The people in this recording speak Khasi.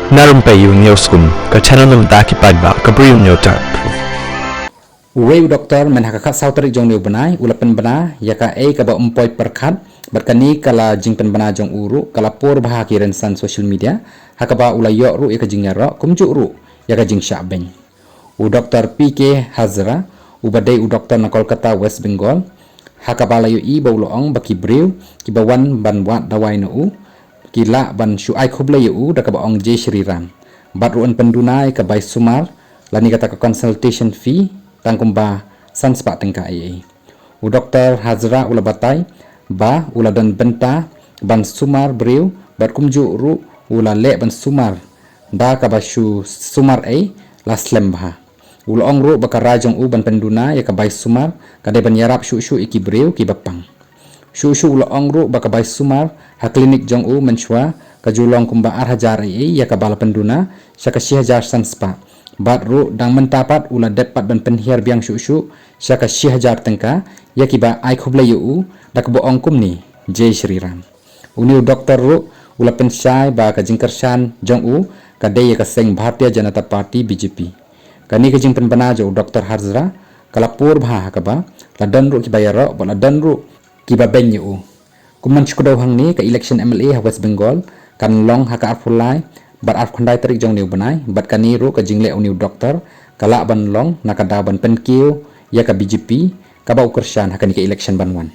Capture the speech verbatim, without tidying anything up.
Na rympei ïa u Newskum, ka channel na bynta ki paidbah, ka briew newtap. Uwei u doktor mynha ka khatsaw tarik jong une u bnai u la pynbna ïa kaei kaba ym poi pyrkhat, bad kane ka la jingpynbna jong u ruh ka la por bha ha ki rynsan social media, ha kaba u la ïoh ruh ïa ka jingïaroh kumjuh ruh ïa ka jingshah beiñ. U Doktor P K Hazra, uba dei u doktor na Kolkata, West Bengal, ha kaba la ïohi ba u la ong ba ki briew kiba wan ban wad dawai na u ki lah ban shu ai khublei ïa u da kaba ong Jai Shri Ram, bad ruh yn pynduna ïa ka bai sumar lane kata ka consultation fee tang kumba san spah tyngka ei ei. U Doktor Hazra u la batai ba u la don bynta ban sumar briew bad kumjuh ruh u la leh ban sumar da kaba shu sumar ei la slem bha. U la ong ruh ba ka rai jong u ban pynduna ïa ka bai sumar ka dei ban ïarap shuh shuh ïa ki briew kiba pang. Shuh shuh u la ong ruh ba ka bai sumar ha klinik jong u mynshuwa ka ju long kumba ar hajar ei ei ïa kaba la pynduna sha ka shi hajar san spah. Bad ruh dang mynta pat u la dep pat ban pynhiar biang shuh shuh sha ka shi hajar tyngka ïa kiba ai khublei ïa u da kaba ong kumne, Jai Shri Ram. Une u doktor ruh u la pynshai ba ka jingkyrshan jong u ka dei ïa ka seng Bharatiya Janata Party, B J P. Kane ka jingpynbna jong u Doktor Hazra ka la por bha ha kaba la don ruh kiba ïaroh bad la don ruh kiba beiñ ïa u. Kum ban shu kdew hangne, ka election M L A ha West Bengal kan long ha ka arphew lai bad arphew khyndai tarik jong une u bnai, bad kane ruh ka jingleh une u doktor ka lah ban long na ka daw ban pynkiew ïa ka B J P kaba u kyrshan ha kane ka election ban wan.